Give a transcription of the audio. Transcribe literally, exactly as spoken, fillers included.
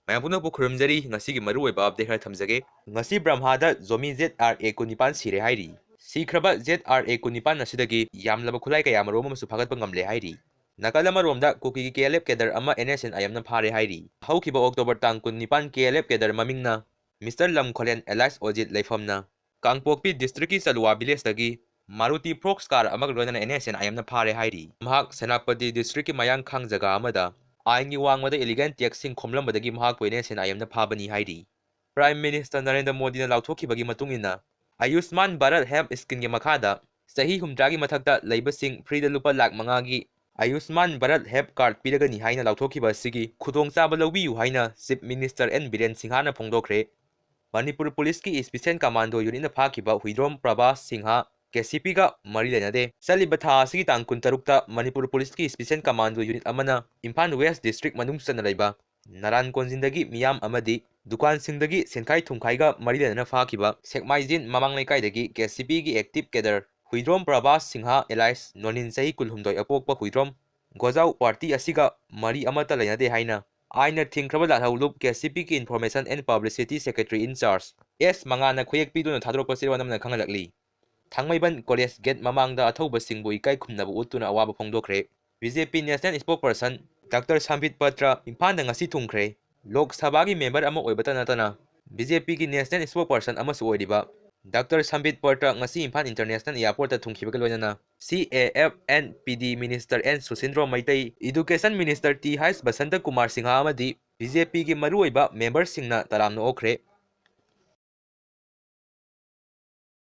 ꯃꯌꯥꯝ ꯄꯨꯝꯅꯃꯛꯄꯨ ꯈꯨꯔꯨꯝꯖꯔꯤ꯫ ꯉꯁꯤꯒꯤ ꯃꯔꯨꯑꯣꯏꯕ update ꯈꯔ ꯊꯝꯖꯒꯦ꯫ ꯉꯁꯤ ꯕ꯭ꯔꯍꯃꯥꯗ ꯖꯣꯃꯤ Z R A ꯀꯨꯟꯅꯤꯄꯥꯟ ꯁꯤꯔꯦ ꯍꯥꯏꯔꯤ꯫ ꯁꯤꯈ꯭ꯔꯕ Z R A ꯀꯨꯟꯅꯤꯄꯥꯟ ꯑꯁꯤꯗꯒꯤ ꯌꯥꯝꯂꯕ ꯈꯨꯠꯂꯥꯏ ꯀꯌꯥ ꯃꯔꯨꯝ ꯑꯃꯁꯨ ꯐꯥꯒꯠꯄ ꯉꯝꯂꯦ ꯍꯥꯏꯔꯤ꯫ ꯅꯥꯀꯜ ꯑꯃꯔꯣꯝꯗ ꯀꯨꯀꯤꯒꯤ K L F cadre ꯑꯃ N S N I M ꯅ ꯐꯥꯔꯦ ꯍꯥꯏꯔꯤ꯫ ꯍꯧꯈꯤꯕ October ꯇꯥꯡ ꯀꯨꯟꯅꯤꯄꯥꯟ K L F cadre ꯃꯃꯤꯡꯅ Mister ꯂꯝꯈꯣꯂꯦꯟ alias ꯑꯣꯖꯤꯠ ꯂꯩꯐꯝꯅ ꯀꯥꯡꯄꯣꯛꯄꯤ district ꯀꯤ ꯆꯂꯨꯋꯥ village ꯇꯒꯤ Maruti Fox car ꯑꯃꯒ ꯂꯣꯏꯅꯅ N S N I M ꯅ ꯐꯥꯔꯦ ꯍꯥꯏꯔꯤ꯫ ꯃꯍꯥꯛ ꯁꯦꯅꯥꯄꯇꯤ district ꯀꯤ ꯃꯌꯥꯡꯈꯥꯡ ꯖꯒꯥ ꯑꯃꯗ ꯑꯥꯏꯟꯒꯤ ꯋꯥꯡꯃꯗ illegal tax ꯁꯤꯡ ꯈꯣꯝꯂꯝꯕꯗꯒꯤ ꯃꯍꯥꯛꯄꯨ N S N I M ꯅ ꯐꯥꯕꯅꯤ ꯍꯥꯏꯔꯤ꯫ Prime Minister ꯅꯔꯦꯟꯗ꯭ꯔ ꯃꯣꯗꯤꯅ ꯂꯥꯎꯊꯣꯛꯈꯤꯕꯒꯤ ꯃꯇꯨꯡ ꯏꯟꯅ, ꯑꯌꯨꯁꯃꯥꯟ ꯚꯥꯔꯠ health scheme ꯒꯤ ꯃꯈꯥꯗ ꯆꯍꯤ ꯍꯨꯝꯗ꯭ꯔꯥꯒꯤ ꯃꯊꯛꯇ ꯂꯩꯕꯁꯤꯡ free ꯗ ꯂꯨꯄꯥ ꯂꯥꯈ ꯃꯉꯥꯒꯤ ꯑꯌꯨꯁꯃꯥꯟ ꯚꯥꯔꯠ health card ꯄꯤꯔꯒꯅꯤ ꯍꯥꯏꯅ ꯂꯥꯎꯊꯣꯛꯈꯤꯕ ꯑꯁꯤꯒꯤ ꯈꯨꯗꯣꯡꯆꯥꯕ ꯂꯧꯕꯤꯌꯨ ꯍꯥꯏꯅ Chief Minister N ꯕꯤꯔꯦꯟ ꯁꯤꯡꯍꯅ ꯐꯣꯡꯗꯣꯛꯈ꯭ꯔꯦ꯫ ꯃꯅꯤꯄꯨꯔ ꯄꯨꯂꯤꯁꯀꯤ Special Commando Unit ꯅ ꯐꯥꯈꯤꯕ Huidrom ꯄ꯭ꯔꯚꯥꯁ Singh K C P ꯒ ꯃꯔꯤ ꯂꯩꯅꯗꯦ꯫ ꯆꯠꯂꯤꯕ ꯊꯥ ꯑꯁꯤꯒꯤ ꯇꯥꯡ ꯀꯨꯟꯇꯔꯨꯛꯇ ꯃꯅꯤꯄꯨꯔ ꯄꯨꯂꯤꯁꯀꯤ Special Commando Unit ꯑꯃꯅ ꯏꯝꯐꯥꯜ West district ꯃꯅꯨꯡ ꯆꯟꯅ ꯂꯩꯕ ꯅꯔꯥꯟ ꯀꯣꯟꯖꯤꯟꯗꯒꯤ ꯃꯤꯌꯥꯝ ꯑꯃꯗꯤ ꯗꯨꯀꯥꯟꯁꯤꯡꯗꯒꯤ ꯁꯦꯟꯈꯥꯏ ꯊꯨꯝꯈꯥꯏꯒ ꯃꯔꯤ ꯂꯩꯅꯅ ꯐꯥꯈꯤꯕ ꯁꯦꯛꯃꯥꯏꯖꯤꯟ ꯃꯃꯥꯡ ꯂꯩꯀꯥꯏꯗꯒꯤ K C P ꯒꯤ active cadre Huidrom ꯄ꯭ꯔꯚꯥꯁ Singh alias ꯅꯣꯅꯤꯟ ꯆꯍꯤ ꯀꯨꯟꯍꯨꯝꯗꯣꯏ ꯑꯄꯣꯛꯄ ꯍꯨꯏꯗ꯭ꯔꯣꯝ ꯒꯣꯖꯥꯎ party ꯑꯁꯤꯒ ꯃꯔꯤ ꯑꯃꯠꯇ ꯂꯩꯅꯗꯦ ꯍꯥꯏꯅ ꯑꯥꯏꯟꯅ ꯊꯤꯡꯈ꯭ꯔꯕ ꯂꯥꯜꯍꯧꯂꯨꯞ K C P ꯒꯤ Information and Publicity Secretary in charge S ꯃꯉꯥꯅ ꯈꯨꯌꯦꯛ ꯄꯤꯗꯨꯅ ꯊꯥꯗꯣꯔꯛꯄ ꯆꯦꯔꯣꯜ ꯑꯃꯅ ꯈꯪꯍꯜꯂꯛꯂꯤ꯫ ꯊꯥꯡꯃꯩꯕꯟ college gate ꯃꯃꯥꯡꯗ ꯑꯊꯧꯕꯁꯤꯡꯕꯨ ꯏꯀꯥꯏ ꯈꯨꯝꯅꯕ ꯎꯠꯇꯨꯅ ꯑꯋꯥꯕ ꯐꯣꯡꯗꯣꯛꯈ꯭ꯔꯦ꯫ B J P national spokesperson Doctor ꯁꯝꯕꯤꯠ Patra ꯏꯝꯐꯥꯜꯗ ꯉꯁꯤ ꯊꯨꯡꯈ꯭ꯔꯦ꯫ ꯂꯣꯛ ꯁꯚꯥꯒꯤ member ꯑꯃ ꯑꯣꯏꯕꯇ ꯅꯠꯇꯅ B J P ꯒꯤ national spokesperson ꯑꯃꯁꯨ ꯑꯣꯏꯔꯤꯕ Doctor ꯁꯝꯕꯤꯠ ꯄꯇ꯭ꯔ ꯉꯁꯤ ꯏꯝꯐꯥꯜ International Airport ꯇ ꯊꯨꯡꯈꯤꯕꯒ ꯂꯣꯏꯅꯅ C A F and P D Minister N ꯁꯨꯁꯤꯟꯗ꯭ꯔꯣ Meitei, Education Minister T H Basanta Kumar Singh ꯑꯃꯗꯤ B J P ꯒꯤ ꯃꯔꯨꯑꯣꯏꯕ member ꯁꯤꯡꯅ ꯇꯔꯥꯝꯅ ꯑꯣꯛꯈ꯭ꯔꯦ꯫